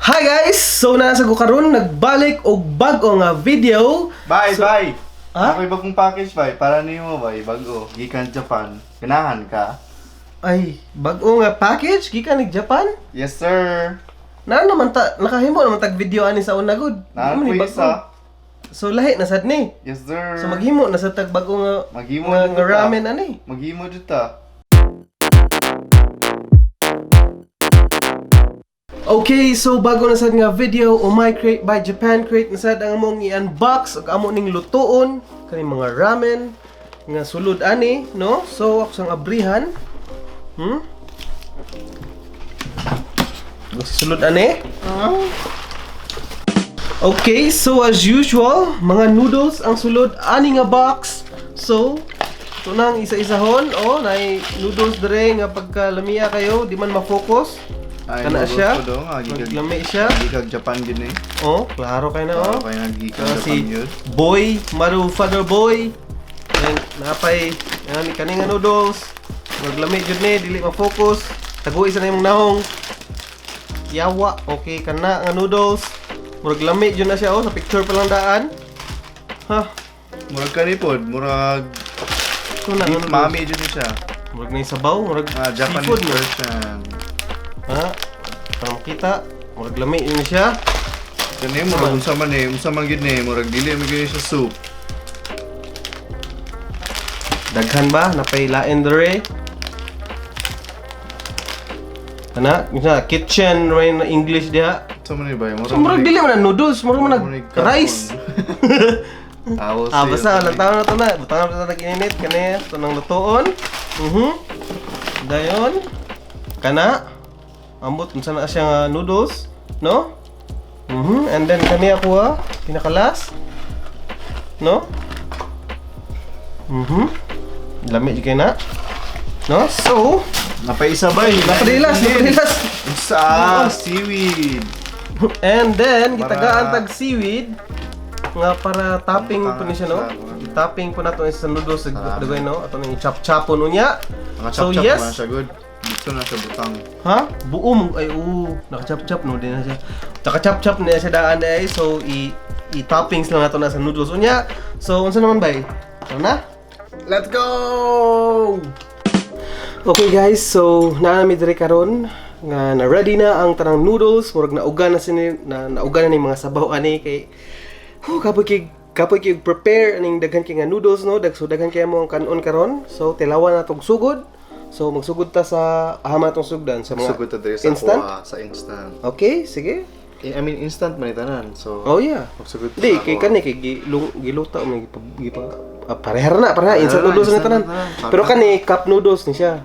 Hi guys! So nasa ko karon nagbalik og bag-o nga video. Bye, So- bye! Ha? Ako'y bagong package, bye. Para nimo, bye. Bago. Gikan Japan. Ganahan ka? Ay, bag-o nga package gikan nig Japan. Yes, sir! Na naman ta nakahimo naman tag video ani sa una gud. Naa Di man ko ni bag-o. isa. So lahi na sad ni. Yes, sir! So maghimo na sad tag bag-o nga Maghimo nga, na nga ta. ramen ani. Maghimo jud ta. Okay, so bago na sad nga video, Umay Crate by Japan Crate na sad ang among i-unbox ug amo ning lutuon kani mga ramen nga sulod ani, no? So ako sang abrihan. Ang sulod ani. Okay, so as usual, mga noodles ang sulod ani nga box. So, ito na ang isa-isahon. Oh, naay noodles dere nga pagka lamia kayo, di man ma-focus. Ay, Kana noodles siya. ko daw nga, gikan- Maglami siya. Gikan Japan gid ni. Oh, klaro kayo na oh. Okay na gikan Ah, Japan si yun. Boy, Maru Father Boy. Then napay ani kani nga noodles. Maglami jud ni, dili ma-focus. Taguhi sa na imong nahong. Yawa, okay kana nga noodles. Murag lami jud na siya oh, sa picture pa lang daan. Ha, Murag kanipod, murag ito na nga beef noodles. mami jud ni siya. Murag na yung sabaw, murag Ah, Japanese seafood no. version. Ha? Para makita, murag lami jud na siya. Kani murag unsa man eh, unsa man gid ni, murag dili man gid ni siya soup. Daghan ba? Napay lain dere. Ana, na kitchen rain na English diha. Unsa man ni bay? So murag dili man na noodles, murag man Murag nag rice. Awo Ah, basta lantaw na to na. Butang na to na gininit kani to nang lutuon. Dayon kana ambot unsa na siya nga noodles, no? And then kani ako ah, pinakalas. No? Lami jud kay na. No? So, Napaisa bay. napadilas, napadilas. Unsa seaweed. And then, Para- gitagaan tag seaweed nga para topping po ni siya, no? Topping po nato sa noodles sa Sarap. dugay, no? Ato nang i-chop-chopon unya. Mga So, chop-chop yes. man siya good. Dito na siya butang. Ha? Buo mo ay oo, naka-chop-chop no din na siya. Naka-chop-chop na siya daan ay so i toppings lang nato na sa noodles unya. So unsa naman bay? Tara na? Let's go! Okay guys, so naa mi diri karon nga na ready na ang tanang noodles, murag nauga na sini na nauga na ni mga sabaw ani kay oh, kapoy kay prepare aning daghan kay nga noodles no, so daghan kay mo ang kanon karon. So tilawan na tog sugod. So magsugod ta sa ahama tong sugdan sa mga Sugod ta diri sa instant. kuha, sa instant. Okay, sige. I mean instant man ni tanan. So Oh yeah. magsugod ta Di sa kay kuha. kani kay giluta mo gipa parehar na, pareha instant Pareha na, noodles na instant tanan. na tanan. Pero kani cup noodles ni siya.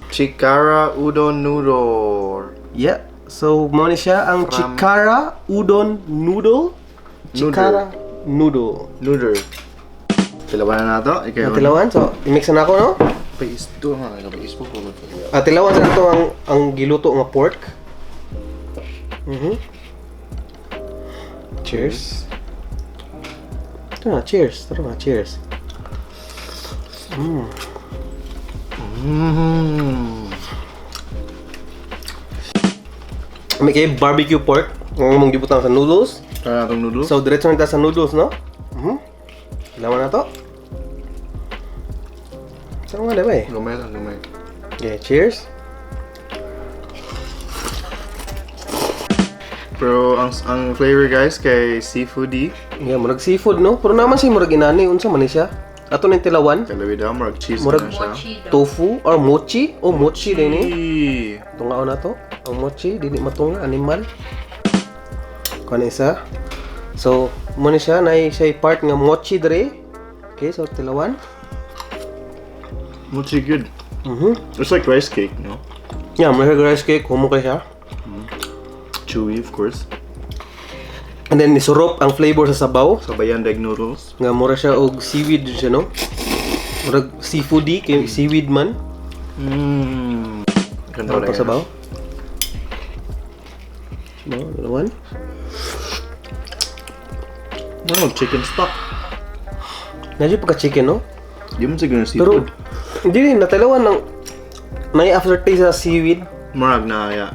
Chikara udon noodle. Yeah. So mao ni siya ang Chikara Udon Noodle. Chikara Noodle. Noodle. Tilawan na nato. Ikaw. Ang tilawan, so i-mix na nako no. Paisdo nga nagpaispo ko. Ah, tilawan sa ato ang giluto nga pork. Cheers. Ito na, cheers. Tara na, cheers. May kay barbecue pork. Ang mong gibutang sa noodles. Tara natong noodles. So, diretso na ta sa noodles, no? Tilawan na to. Saan nga ba eh? Gamay lang, gamay. Okay, cheers. Pero ang flavor guys kay seafoody. Yeah, murag seafood, no? Pero naman siya murag inani, unsa man ni siya? Ato ning tilawan, Kalabi daw murag cheese Murag- na siya. Mochi daw. tofu or mochi? Oh, mochi din ni. Mochi. Tungaon na to. Ang mochi, dili matunga, animal. Kuan isa. So, mo ni siya, nay siya part nga mochi dre. Okay, so tilawan. Mochi good. It's like rice cake, no? Yeah, may rice cake, humo kay siya. Chewy, of course. And then nisurop ang flavor sa sabaw. Sabayan dag noodles. Nga mura siya og seaweed jud siya, no? Murag seafoody kay seaweed man. Ganda Ano pa sabaw? No, dalawan. No, chicken stock. Nadyo pagka chicken, no? Di man siguro Pero seafood. hindi rin natalawan ng may aftertaste sa seaweed. Murag na ya.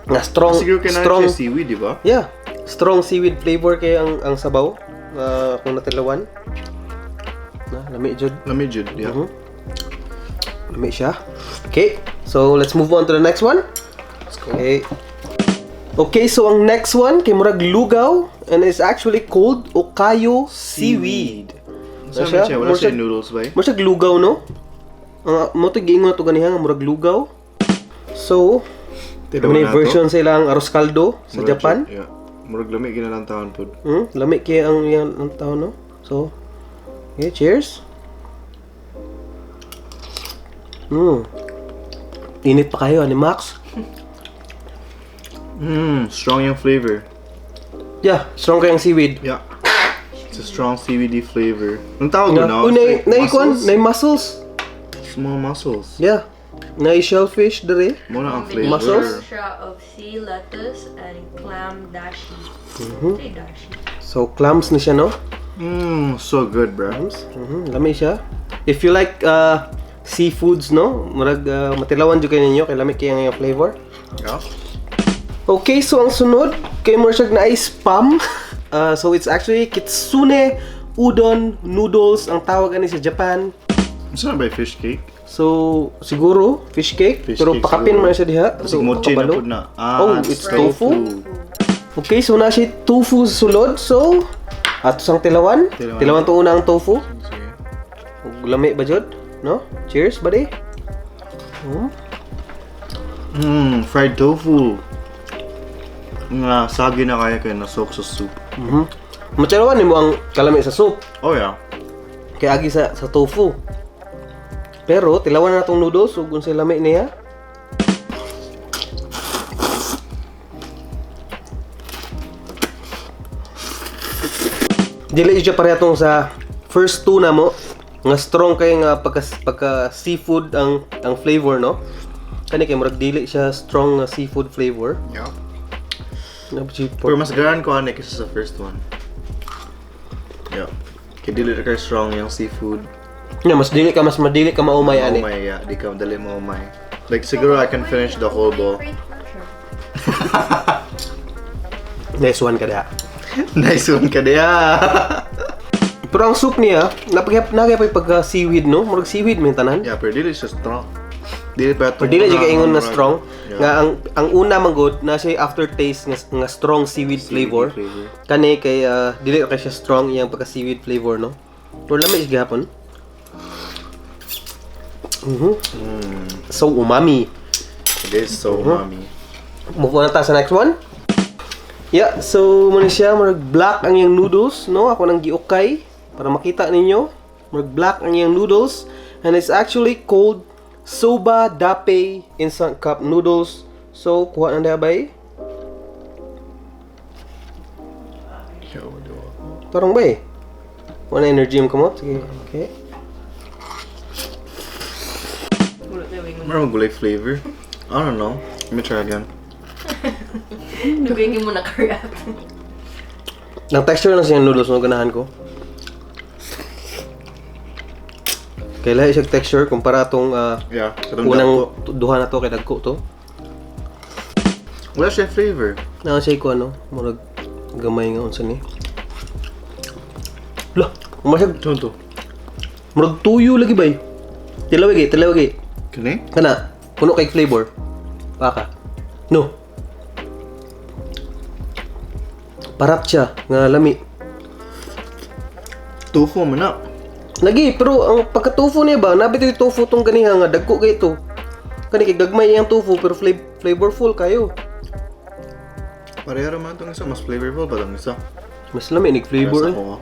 Nga strong Siguro kay strong siya seaweed, di ba? Yeah, strong seaweed flavor kay ang sabaw kung natilawan. Na lami jud. Lami jud, yeah. Lami siya. Okay, so let's move on to the next one. Let's go. Okay. Okay, so ang next one kay murag lugaw and it's actually called Okayo seaweed. Sa Na siya? siya, wala Murag siya noodles ba? Murag siya lugaw, no? Ang mo to giingon to ganiha nga murag lugaw. So, Tilawan may na to. version sa ilang arroz caldo sa Murag Japan. siya, yeah. Murag lami ginalang taon pod. Lami kay ang yan ang taon, no? So, okay, cheers. Init pa kayo, ani Max? Strong yung flavor. Yeah, strong kayang seaweed. Yeah. It's a strong CBD flavor. Ang tawag ko Yeah. na? Oh, It's like naikuan, mussels? nay mussels. Small mussels. Yeah. Nay shellfish dere. Mo na ang flavor. Mussels? Siya of sea lettuce and clam dashi. Say dashi. So clams na siya, no? So good, bro. Clams. Lami siya. If you like seafoods, no? Murag matilawan jud kayo ninyo kay lami kay ang iyang flavor. Yeah. Okay, so ang sunod kay murag siya naay spam. So it's actually kitsune udon noodles ang tawag ani sa Japan. It's not by fish cake. So siguro fish cake, Fish pero cake pakapin siguro. man siya diha. So, mochi na kabalo. pud na. Ah, Oh, it's tofu. Okay, so na siya tofu sa sulod. So ato sang tilawan. Tilawan. Tilawan to una ang tofu. Sige. Ug lami ba jud? No? Cheers, buddy. Fried tofu. Nga, sagi na kaya kayo na soak sa soup. Matilawan nimo ang kalami sa soup. Oh yeah. Kay agi sa tofu. Pero tilawan na natong noodles ug unsay lami niya. Dili siya pareha tong sa first two na mo nga strong kay nga pagka seafood ang flavor, no? Kani kay murag dili siya strong nga seafood flavor. Yeah. Na siya Pero mas garan ko ani kaysa sa first one. Yeah. Kay dili ra kay strong yung seafood. Yeah, mas madili ka maumay ani. Maumay, yeah. Di ka dali maumay. Like siguro I can finish the whole bowl. Nice one ka diha. Nice one ka diha. Pero ang soup niya, napaghap nagyapay pagka seaweed, no? Murag seaweed man tanan. Yeah, pero dili siya strong. Dili pa Pero dili jud ingon na strong. Yeah. Nga ang una man gud na siya aftertaste nga strong seaweed flavor. Flavor. Kani kay dili ra kay siya strong iyang pagka seaweed flavor, no? Pero lami siya gihapon. So umami. It is so umami. Move on na ta sa next one. Yeah, so muna siya, murag black ang iyang noodles, no? Ako nang giukay para makita ninyo. Murag black ang iyang noodles and it's actually called soba dape instant cup noodles. So, kuha na diha bay. Tarong bay. Wala energy mo kamot. Sige, okay. Meron gulay flavor. I don't know. Let me try again. Nabigyan mo na ka-react. Ang texture lang siya noodles no ganahan ko. Kay lahi siya texture kumpara atong Yeah. Katong unang dagko. duha na to kay dagko to. Wala siya flavor. Naa siya ko ano, murag gamay nga unsa ni. Lah, umasag Ito to. murag tuyo lagi bay. Tilawigi, tilawigi. Kani? Kana, puno kay flavor. Baka. No. Parat siya nga lami. Tofu man na. Lagi, pero ang pagka-tofu niya ba, nabi yung tofu tong ganiha nga dagko kay ito. Kani kay gagmay iyang tofu pero flavorful kayo. Pareho raman itong isa. Mas flavorful pa itong isa. Mas lami nig flavor Para eh. sa ako.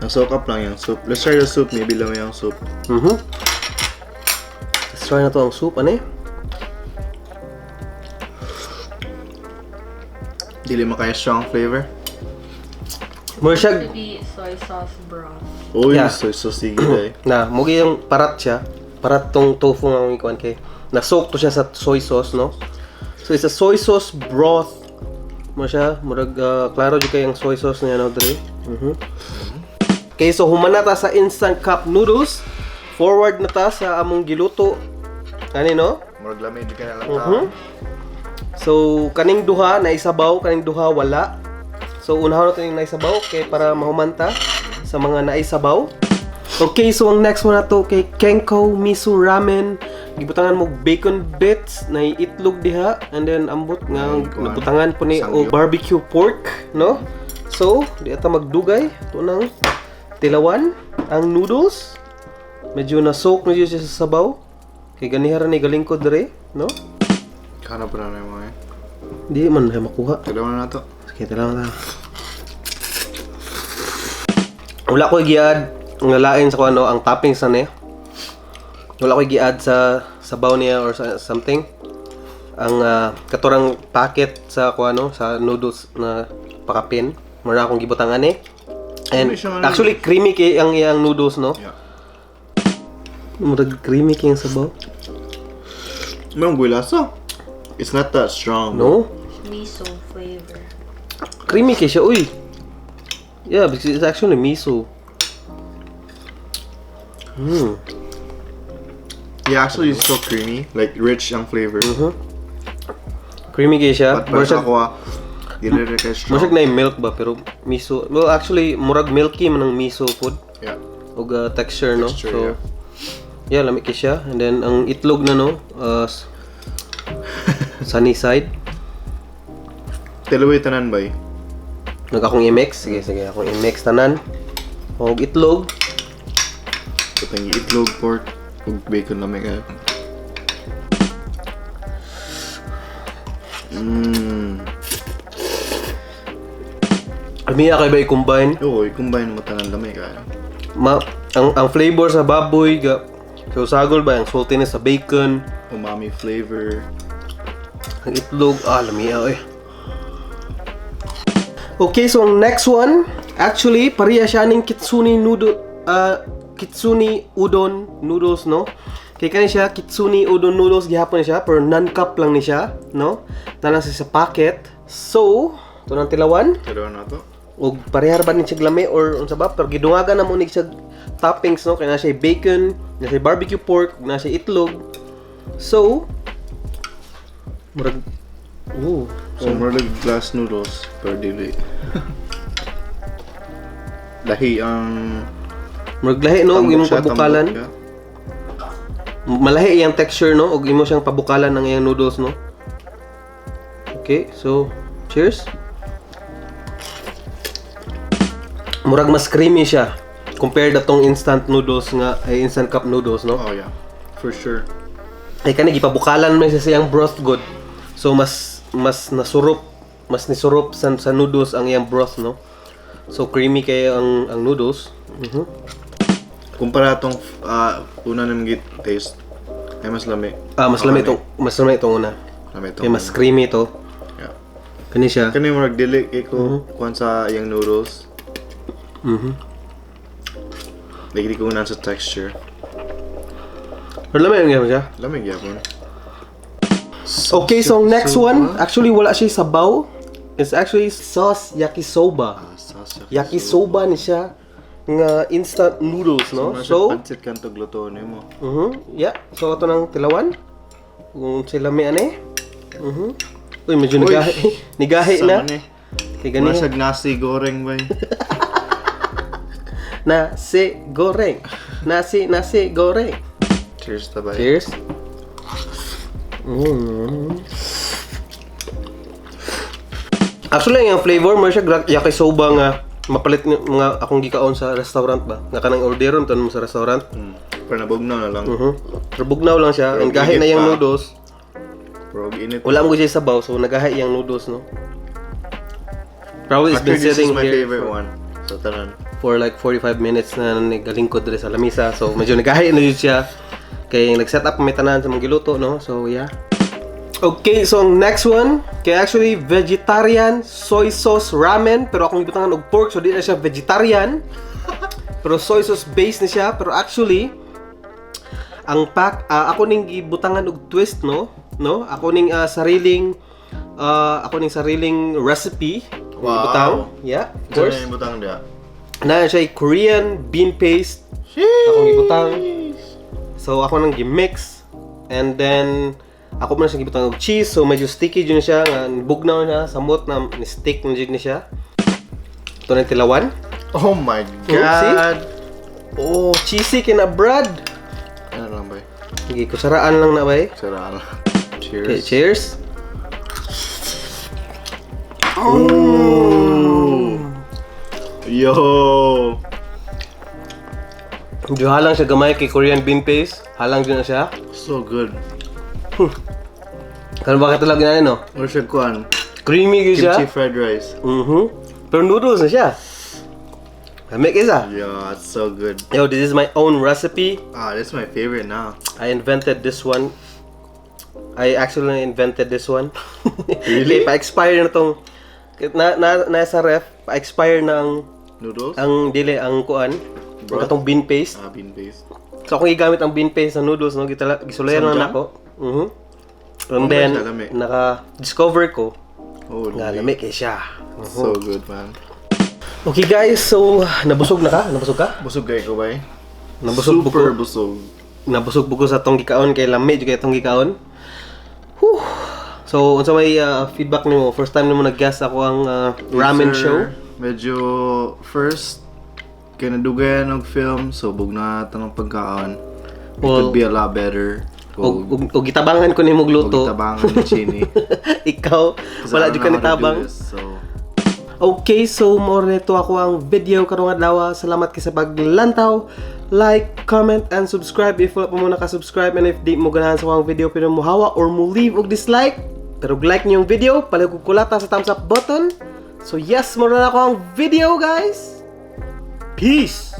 Nang-soak up lang yung soup. Let's try the soup. Maybe lang yung soup. Let's try na to ang soup, ano eh? Dili mo kaya strong flavor. Mura siya To be soy sauce broth. Uy, Yeah. soy sauce sige eh. Na mugi yung parat siya. Parat tong tofu nga ang ikuan kay na-soak to siya sa soy sauce, no? So it's a soy sauce broth. Mo siya, murag klaro jud kay ang soy sauce niya no dre. Okay, so human na ta sa instant cup noodles. Forward na ta sa among giluto. Ani no? Murag lami, di ka na lang. So kaning duha na isabaw, kaning duha wala. So unahon nato yung naisabaw kay para mahumanta sa mga naisabaw. Okay, so ang next one nato kay Kenko Miso Ramen. Gibutangan mo bacon bits na itlog diha and then ambot nga Ay, kuan. nabutangan po ni og Samgyup. barbecue pork, no? So, di ata magdugay to nang tilawan ang noodles. Medyo na-soak na siya sa sabaw. Kay ganiha ra ni galingkod dere, no? Kana pa na mo eh. Di man na makuha. Tilawan na to. Sige, tilawan na. Wala ko gi-add nga lain sa kuno ang toppings na niya. Wala ko gi-add sa sabaw niya or sa something. Ang katurang packet sa kuano sa noodles na pakapin. Mura akong gibutangan eh. And Creamy siya nga actually creamy kay ang iyang noodles, no? Yeah. Murag creamy kay ang sabaw. Meron lasa. It's not that strong. No? Miso flavor. Creamy kay siya, uy. Yeah, because it's actually miso. Yeah, actually it's so creamy, like rich ang flavor. Creamy kay siya. But para Murag sa ako ah, dili rin kay strong. murag na yung milk ba pero miso. Well, actually murag milky man ang miso food Yeah. ug texture, no. Texture, So yeah, lami kay siya. And then ang itlog na, no, sunny side. Tilaway tanan bay. Nag akong i-mix. Sige, sige, akong i-mix tanan. Og itlog. Katang itlog, pork, ug bacon lamig kayo. Lami kay ba i-combine? Oo, i-combine mo tanan lamig kayo. Ma ang flavor sa baboy ga so sagol ba ang saltiness sa bacon, Umami flavor. ang itlog, ah, lami eh. Okay, so ang next one, actually, pareha siya ning kitsune noodle, kitsune udon noodles, no? Kay kani siya, kitsune udon noodles, gihapon siya, pero non-cup lang ni siya, no? Tanan siya sa packet. So, ito nang tilawan. Tilawan na to. Og parehar ba ni siya lami or unsa ba? Pero gidungagan na mo ni siya toppings, no? Kay na siya bacon, na siya barbecue pork, na siya itlog. So, murag, ooh, So, more like glass noodles, pero dili. Lahi ang murag lahi, no? Og tambok imong siya, pabukalan. tambok siya. Malahi iyang texture, no? Og imo siyang pabukalan ng iyang noodles, no? Okay, so cheers. Murag mas creamy siya compared atong instant noodles nga ay instant cup noodles, no? Oh yeah, for sure. Ay kani gipabukalan man siya sa iyang broth good. So mas mas nasurup, mas nisurup sa noodles ang iyang broth, no? So creamy kayo ang noodles. Kumpara atong una namang taste, ay mas lami. Ah, mas lami itong una. Lami itong Kay mas creamy to. Yeah. Kani siya. Kani murag dili kay ko kuan sa iyang noodles. Like di ko unan sa texture. Pero lami yung gyapon siya. Lami gyapon. Okay, so ang next one, actually wala siya sabaw. It's actually sauce yakisoba. Ah, sauce Yakisoba ni siya nga instant noodles, no? So, So, pancit kanto gluto nimo. Yeah. So ato nang tilawan. Kung sila may ane. Uy, medyo Uy. nigahi. Nigahi na. Sama ni. Kay gani. Mura siya nasi goreng bay. Nasi goreng. Nasi nasi goreng. Cheers ta bay. Cheers. Actually, ang flavor mo siya yakisoba nga mapalit ni mga akong gikaon sa restaurant ba. Nga kanang orderon ton mo sa restaurant. Pero nabugnaw na lang. Pero bugnaw lang siya. Pero Ang gahi na init yung pa. noodles. Pero og init. Wala mo siya sabaw, so nagahi yung noodles, no? Probably it's been Actually, this is sitting my here favorite one. Sa tanan. for like 45 minutes na nagalingkod diri sa lamisa. So medyo nagahi na jud siya. Kay nag-set up may tanan sa mga giluto, no? So yeah. Okay, so ang next one, kay actually vegetarian soy sauce ramen, pero akong gibutangan og pork, so di na siya vegetarian. Pero soy sauce base na siya, pero actually ang pack ako ning gibutangan og twist, no? No? Ako ning sariling recipe. Wow. Gibutang. Yeah, of course. Ano yung butang diya? Na siya ay Korean bean paste. Akong gibutang. So ako nang gi-mix and then Ako man siya gibutang og cheese, so medyo sticky jud siya nga bugnaw na samot na ni stick na jud ni siya. Ito na yung tilawan. Oh my Oh, see? God. Oh, cheesy kina, brad. Ano lang ba? Sige, kusaraan lang na bay. Sira lang. Cheers. Okay, cheers. Oh. Yo. Medyo halang siya gamay kay Korean bean paste. Halang jud na siya. So good. Karon bakit talaga na, no? Or siya kuan? Creamy gyud siya. Kimchi fried rice. Pero noodles na siya. Lami kisa. Yeah, it's so good. Yo, this is my own recipe. Ah, this is my favorite now. I invented this one. I actually invented this one. Really? Kay pa-expire na tong na sa ref, pa-expire na ang Noodles? Ang dili ang kuan, ang Broth? katong bean paste. Ah, bean paste. So akong gigamit ang bean paste sa noodles, no, gitala gisulayan lang Samjang? nako. And Oh, then siya, lami. naka-discover ko Oh, nga lami kay siya. So good, man. Okay guys, so nabusog na ka? Nabusog ka? Busog kay ko, bay. Nabusog Super buko. busog. Nabusog buko sa tong gikaon kay lami jud kay tong gikaon. Whew. So unsa may feedback nimo? First time nimo nag-guest ako ang ramen Sir, show. medyo first kay nadugayan og film, so bugna tanong pagkaon. It Well, could be a lot better. Og gitabangan ko nimo og Og luto. gitabangan ni Chini. Ikaw wala jud ka nitabang. So Okay, so more nito ako ang video karong adlaw. Salamat kay sa paglantaw. Like, comment, and subscribe if wala pa mo naka-subscribe, and if di mo ganahan sa akong video pero mo hawa or mo leave og dislike. Pero like niyo yung video, palihog og kulata sa thumbs up button. So yes, more na ako ang video, guys. Peace!